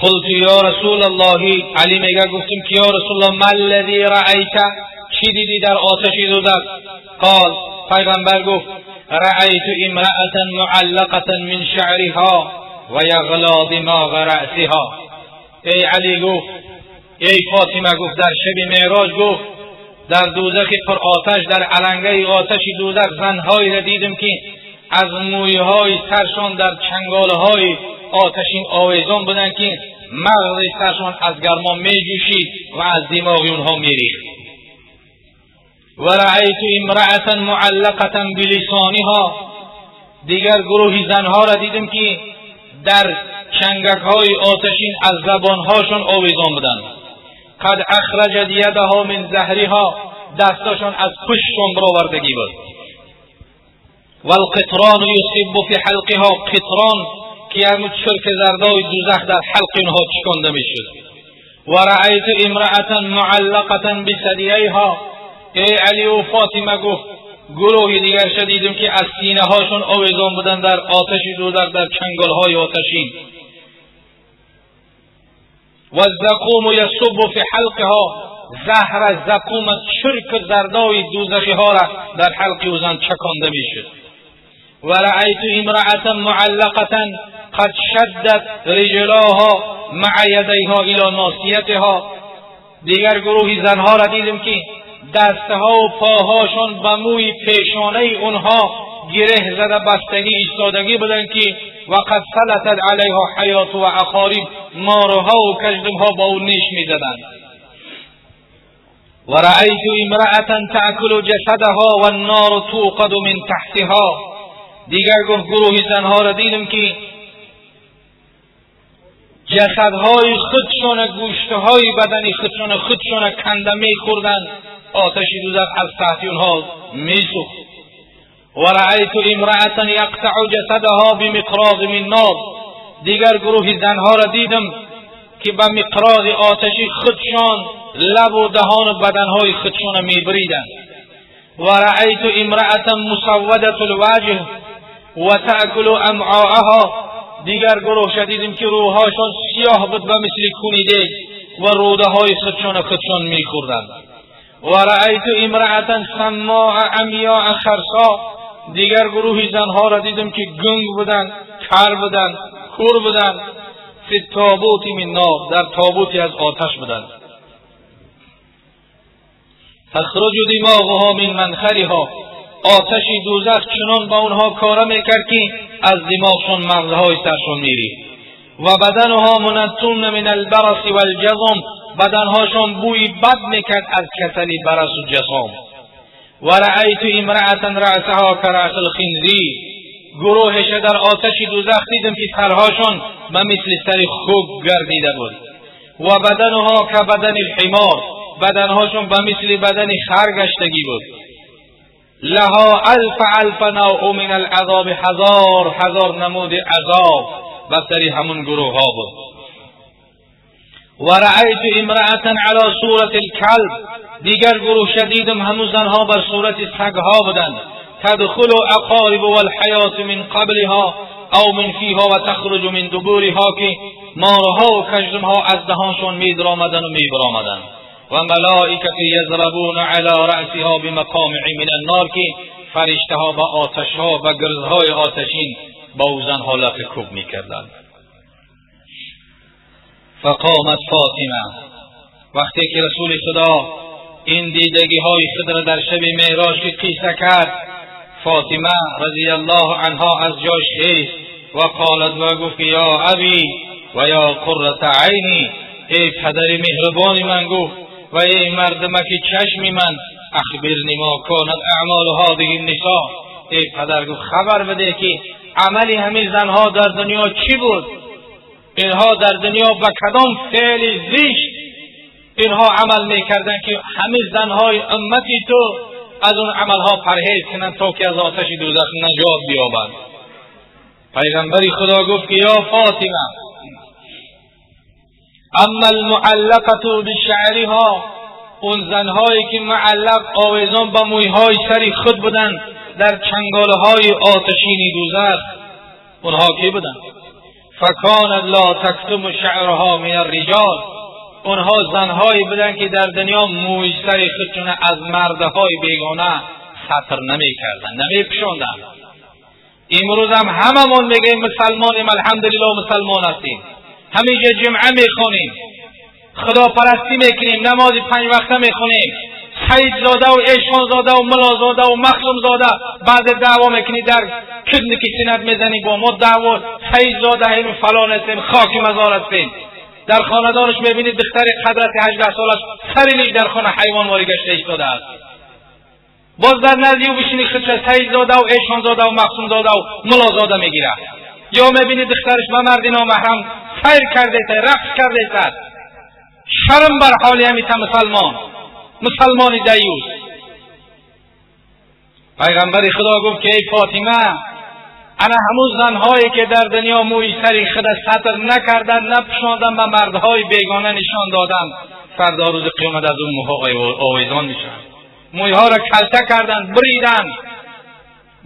قلت یا رسول الله، علی میگه گفتم که یا رسول الله ما الذی رأیت، چی دیدی در آتش دوزخ؟ قال، پیغمبر گفت رأیت امرأة معلقة من شعرها و یغلا دماغ رأسها. ای علی گفت، ای فاطمه گفت، در شب معراج گفت در دوزخ پر آتش، در علنگه آتش دوزخ زنهایی را دیدم که از مویهای سرشان در چنگالهای آتشین آویزان بودند که مغز سرشان از گرما میجوشید و از دماغ اونها میریخت. و رأیت امرأة معلقة بلسانها، دیگر گروهی زنها را دیدم که در چنگک های آتشین از زبانهاشون آویزان بودند. قد اخرجت یدها من ظهرها، دستاشون از پشتشون برآوردگی بود. والقطران یصب فی حلقها، قطران که همون چرک زردای دوزخ در حلق اینها چکانده میشد. و رأیت امرأة معلقة بثدییها، ای علی و فاطمه گفت گروه دیگر شدیدم که از سینه هاشون آویزان بودن در آتش دوزخ، در چنگال های آتشین. و الزقوم یصب فی حلقها، زهر از زقوم چرک زردای دوزخی ها را در حلق او زن چکانده میشد. و رأیت امرأة معلقة قد شدت رجلاها مع یدیها الی ناصیتها، دیگر گروهی زنها را دیدم که دستها و پاهاشون به موی پیشانه اونها گره زده بستگی ایستادگی بودن که وقد سلطت علیها حیات و عقارب، مارها و کژدمها با او نیش میزدند. و رأیت امرأة تأکل جسدها و النار توقد من تحتها، دیگر گفت گروهی زنها را دیدم که جسدهای خودشان، گوشتهای بدن خودشان خودشان کنده میخوردند، آتش دوزخ از تحت اونها میسوخت. و رأیت امرأة یقطع جسدها بمقراض من نار، دیگر گروه زنها را دیدم که به مقراض آتشی خودشان لب و دهان و بدنهای خودشان میبریدند. و رأیت امرأة مسودة الوجه و تأکل امعاءها، دیگر گروه شدیدیم که روحاشان سیاه بود و مثل کونیده و روده های خودشان خودشان میخوردند. و رأیت امرأة صماء عمیاء خرسا، دیگر گروهی زنها را دیدم که گنگ بودند، کر بودند، کور بودند، فی التابوت من نار، در تابوتی از آتش بودند. تخرج دماغها من منخرها، آتش دوزخ چنان با اونها کاره میکرد که از دماغشون مغزهای سرشون میریخت. و بدنها منتن من البرص والجذام، بدنهاشون بوی بد میکرد از کسلی برص و جسام. و رأیت امرأة رأسها کرأس الخنزیر، گروهش در آتش دوزخ دیدم که سرهاشون به مثل سر خوک گردیده بود. و بدنها که بدن الحمار، بدنهاشون به مثل بدن خر گشتگی بود. لها الف الف نوع من العذاب، هزار هزار نمود عذاب به سر همون گروه ها بود. و رأیت امرأة علی صورت الکلب، دیگر گروه شدیدم همون زنها بر صورت سگها بودند. تدخل عقارب والحیات من قبلها او من فیها و تخرج من دبورها، که مارها و کژدمها از دهانشون میدرآمدن و میبرآمدن. و ملائکة یضربون علی رأسها بمقامع من النار، که فرشته ها با آتش ها و گرزهای آتشین با او زنها لت کوب میکردند. فقامت فاطمه، وقتی که رسول خدا این دیدگی های خود را در شب معراج که قصه کرد، فاطمه رضی الله عنها از جاش خیست و قالت و گفت یا ابی و یا قرة عینی، ای پدر مهربان من، گفت و ای مردمک چشم من، اخبرنی ما کانت اعمال هذه النساء، ای پدر گفت خبر بده که عمل همین زنها در دنیا چی بود، اینها در دنیا به کدام فعل زشت اینها عمل میکردن که همه زنهای امتی تو از اون عملها پرهیز کنند تا که از آتش دوزخ نجات بیابند. پیغمبر خدا گفت که یا فاطمه، اما المعلقة بشعرها، اون زنهایی که معلق آویزان به مویهای سری خود بودند در چنگالهای آتشین دوزخ، اونها کی بودند؟ فکانت لا تکتم شعرها من الرجال، اونها زنهایی بودند که در دنیا موی سر خودشون از مردهای بیگانه ستر نمیکردند، نمیپوشاندند. امروز هم هممون میگیم مسلمانیم، الحمدلله مسلمان هستیم، همیشه جمعه میخوانیم، خداپرستی میکنیم، نماز 5 وقته میخونیم، سید زاده و ایشان زاده و ملازاده و مخزوم زاده بعد دعوا میکنی، در کدنی که سینت میزنی با ما دعوا، سید زاده هیم فلان هستیم، خاک مزار هستیم. در خاندانش میبینید دختر قدرت 18 سالش سری در خانه حیوان واری گشته ایستاده است. باز در نزدی او بشینی خودش سید زاده و ایشان زاده و مخزوم زاده و ملازاده میگیره. Ё мебинӣ духтараш ба марди номаҳрам сайр карда, рақс карда. Шарм бар ҳоли ҳамита мусалмон, мусалмони даюс. Пайғамбари Худо гуфт ки эй Фотима, ана ҳамун занҳое ки дар дунё мӯи сари худа сатр накарданд, напӯшонданд, ба мардҳои бегона нишон доданд, фардо рӯзи қиёмат аз он мӯҳо овезон мешаванд. Мӯйҳоро калта карданд, буриданд.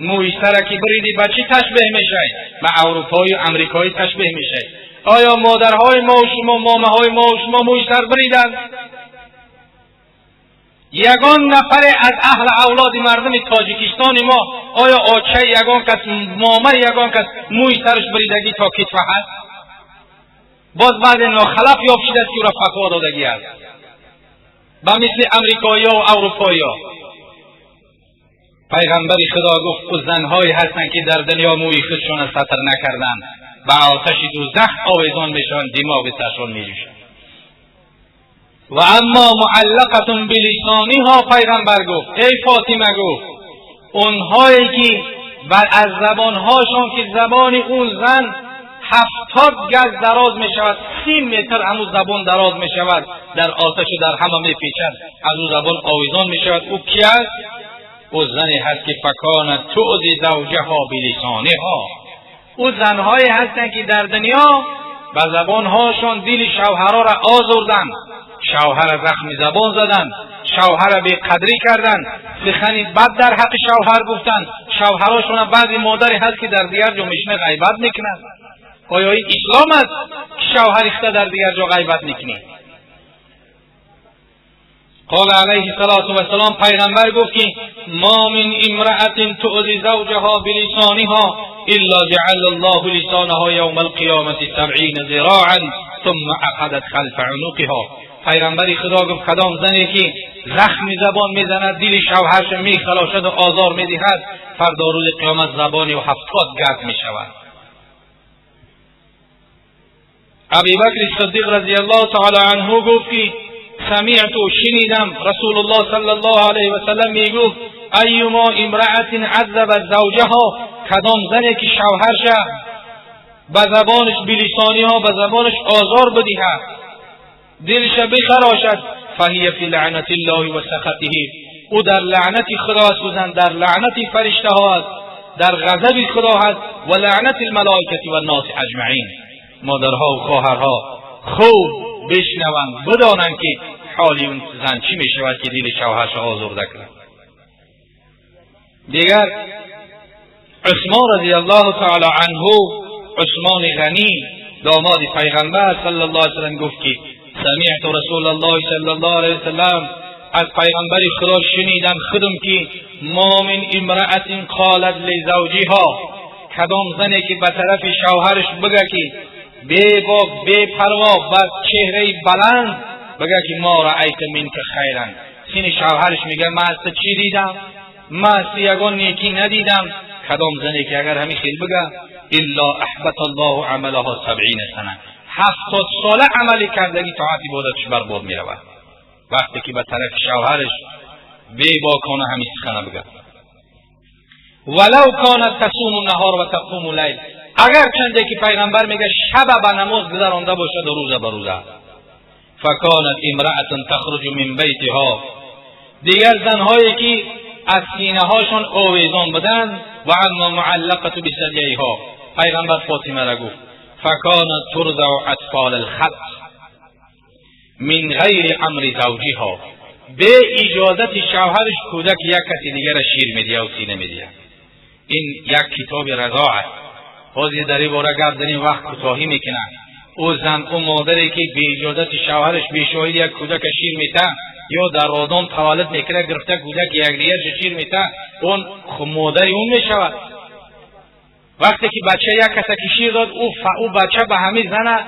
Мӯи сара ки буридӣ, ба чӣ ташбеҳ мешавӣ? Ба аврупою амрикоӣ ташбеҳ мешавӣ. Оё модарҳои мо шумо, момаҳои мо шумо мӯи сар буриданд? Ягон нафаре аз аҳли авлоди мардуми Тоҷикистони мо, оё очаи ягон кас, момаи ягон кас мӯи сараш буридагӣ то китфа ҳаст? Боз баъзе нохалаф ёфт шудааст, ки ӯро фатво додагӣ аст ба мисли амрикоиё ва аврупоиё. Пайғамбари Худо гуфт, ӯ занҳое ҳастанд, ки дар дунё мӯи худшонро сатр накарданд, ба оташи дӯзах овезон мешаванд, димоғи саршон меҷӯшад. Ва аммо муаллақатун билисониҳо, пайғамбар гуфт, эй Фотима, гуфт, онҳое ки аз забонҳошон, ки забони он зан 70 газ дароз мешавад, 30 метр ҳамун забон дароз мешавад, дар оташу дар ҳама мепечад, аз ӯ забон овезон мешавад. Ӯ ки аст? Ӯ зане ҳаст ки فكانت تؤذي زوجها بلسانها. Ӯ занҳое ҳастанд, ки дар дунё ба забонҳошон дили шавҳарҳоро озурданд, шавҳара захми забон заданд, шавҳара беқадрӣ карданд, сухани бад дар ҳаққи шавҳар гуфтанд. Шавҳарошона баъзе модаре ҳаст, ки дар дигар ҷо мешина, ғайбат мекунад. Оё ин ислом аст, ки шавҳари худа дар дигар ҷо ғайбат мекунӣ? قال عليه الصلاة والسلام, پیغمبر گفت که ما من امرأة تؤذي زوجها بلسانها إلا جعل الله لسانها يوم القيامة 70 ذراعا ثم عقدت خلف عنقها. پیغمبر خدا گفت کدام زنی که زخم زبان میزند، دل شوهرش میخراشد و آزار میدهد، فردا روز قیامت زبان او 70 گز میشود. ابی بکر صدیق رضی الله تعالی عنه گفت که سمعت، شنیدم رسول الله صلی الله علیه و سلم میگفت ایما امرأة عذبت زوجها، کدام زنی که شوهرش به زبانش، بلسانها، به زبانش آزار بدهد، دلش بخراشد، فهي في لعنة الله و سخطه. او در لعنت خدا است، زن در لعنت فرشته ها است، در غضب خدا هست و لعنت الملائکة و الناس اجمعین. مادرها و خواهرها خوب بشنوند، بدانند که حالی اون زن چی می شود که دل شوهرش آزرده کند. دیگر عثمان رضی الله تعالی عنه، عثمان غنی، داماد پیغمبر صلی الله علیه وسلم، گفت که سمعت رسول الله صلی الله علیه وسلم، از پیغمبر خدا شنیدم خودم که ما من امرأة قالت لزوجها، کدام زنی که به طرف شوهرش بگه که بی پروا، با چهره بلند بگه که ما رأیت منک خیرا، سین شوهرش میگه من از چی دیدم؟ من از یگان نیکی ندیدم. کدام زنی که اگر همین خیل بگه، الا احبط الله عملها 70 سنه، 70 ساله عملی کردگی طاعت عبادتش برباد میرود، وقتی که به طرف شوهرش بیباکانه همین سخنه بگه، ولو كانت تصوم النهار و تقوم اللیل، اگر چنده که پیغمبر میگه شب به نماز گذرانده باشد و روزه به روزه. فكانت امرأة تخرج من بیتها، دیگر زنهایی که از سینه هاشون آویزان بودند، و اما معلقة بثدییها، پیغمبر فاطمه را گفت فكانت ترضع اطفال الخلق من غیر امر زوجها، به اجازت شوهرش کودک یک کسی دیگر را شیر میدیه و سینه میدیه. این یک کتاب رضاع است. حاضر در این باره گپ زنیم، وقت کوتاهی میکنه. او زن، او مادری که به اجازت شوهرش به شاهد یک کودک شیر میته یا در رادان تولد میکنه، گرفته کودک یک دیگرش شیر میته، اون مادری اون میشود. وقتی که بچه یک کس که شیر داد، او بچه به همین زن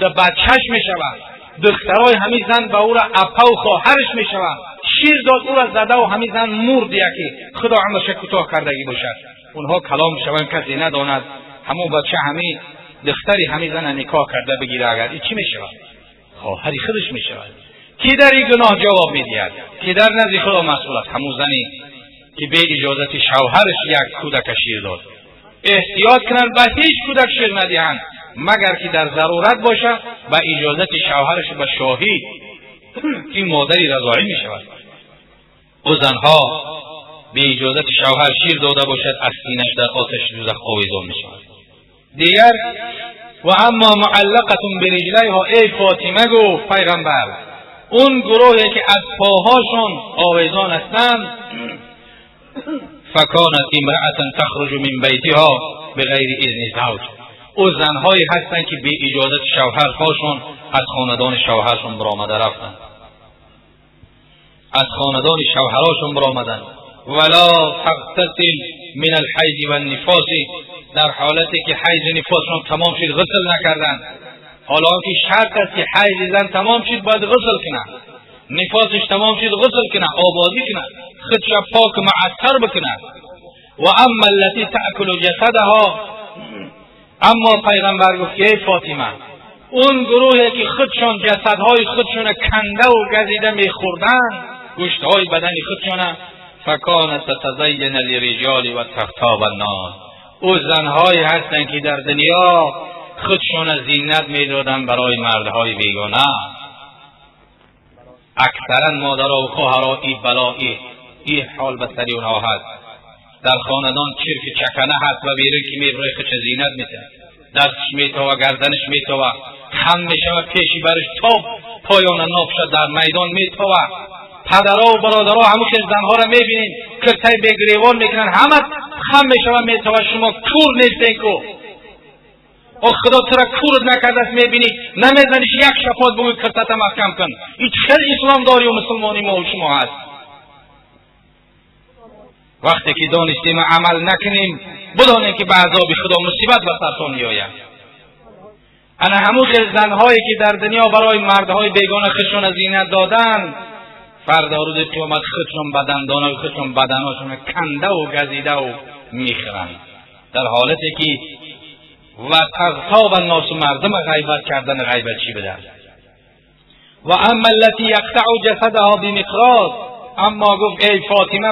بچهش میشود، دخترای همین زن به او را اپا و خواهرش میشود. شیر داد، او را زده و همین زن مرد، یکی خدا عمرش کوتاه کردگی باشد، اونها کلام شوند، کسی نداند، همون بچه همین دختری همین زن نکاح کرده بگیره، اگر این چی میشود؟ خواهری خودش میشود. کی در این گناه جواب میدهد؟ کی در نزد خدا مسئول است؟ همون زنی که به اجازت شوهرش یک کودک شیر داد. Эҳтиёт кунанд, ба ҳеҷ кӯдак шир надиҳанд, магар ки дар зарурат бошад, ба иҷозати шавҳараш, ба шоҳид, ки модари разоӣ мешавад. Ӯ занҳо бе иҷозати шавҳар шир дода бошад, аз синаш дар оташи дӯзах овезон мешавад. Дигар ва аммо муаллақатун бириҷлайҳо, эй Фотима, гуфт пайғамбар, он гурӯҳе ки аз поҳошон овезон ҳастанд, факонат имраатан тахруҷу мин байтиҳо биғайри изни завҷ, ӯ занҳое ҳастанд, ки бе иҷозати шавҳарҳошон аз хонадони шавҳаршон баромада рафтанд, аз хонадони шавҳарашон баромаданд. Вала тағтасил мин алҳайзи ваннифоси, дар ҳолате ки ҳайзи нифосшон тамом шуд, ғусл накарданд. Ҳоло он ки шарт аст, ки ҳайзи зан тамом шуд, бояд ғусл кунад, нифосиш тамом шуд, ғусл кунад, ободӣ кунад, худша пок муаттар бикунад. Ва амма аллати таъкулу ҷасадаҳо, аммо пайғамбар гуфт ки эй Фотима, он гурӯҳе ки худшон ҷасадҳои худшона кандаву газида мехӯрданд, гӯштҳои бадани худшона, факонат татазайяна лириҷоли ва тағтаба аннос, ӯ занҳое ҳастанд, ки дар дунё худшона зинат медоданд барои мардҳои бегона. Аксаран модаро ва хоҳаро и бало, и ҳол ба сари онҳо ҳаст. Дар хонадон чирки чакана ҳаст ва берун ки меброи, худша зинат метиҳад, дастш метова, гарданаш метова, хам мешава, пеши бараш то поёна нофша дар майдон метова. Падаро ва бародаро ҳамун хел занҳоро мебинем, киртаи бегиревон мекунанд, ҳама хам мешава, метова. Шумо кур нестен ку? О, Худо тура курт накардааст, мебинӣ, намезаниш як шапот, бугӯй, киртата маҳкам кун. Ин чӣ хел исломдорию мусулмони мо шумо ҳаст? Вақте ки донистем, амал накунем, бидонем, ки ба азоби Худо мусибат ба сартон меояд. Ана ҳамун хел занҳое ки дар дунё барои мардҳои бегона худшона зинат доданд, фардо рӯзи қиёмат худшон ба дандонаи худшон баданошона кандаву газидаву мехӯранд, дар ҳолате ки ва тағтаба носу, мардума ғайбат кардан, ғайбат чӣ биданд. Ва амма аллати яқтау ҷасадаҳо бимиқроз, аммо гуфт, эй Фотима.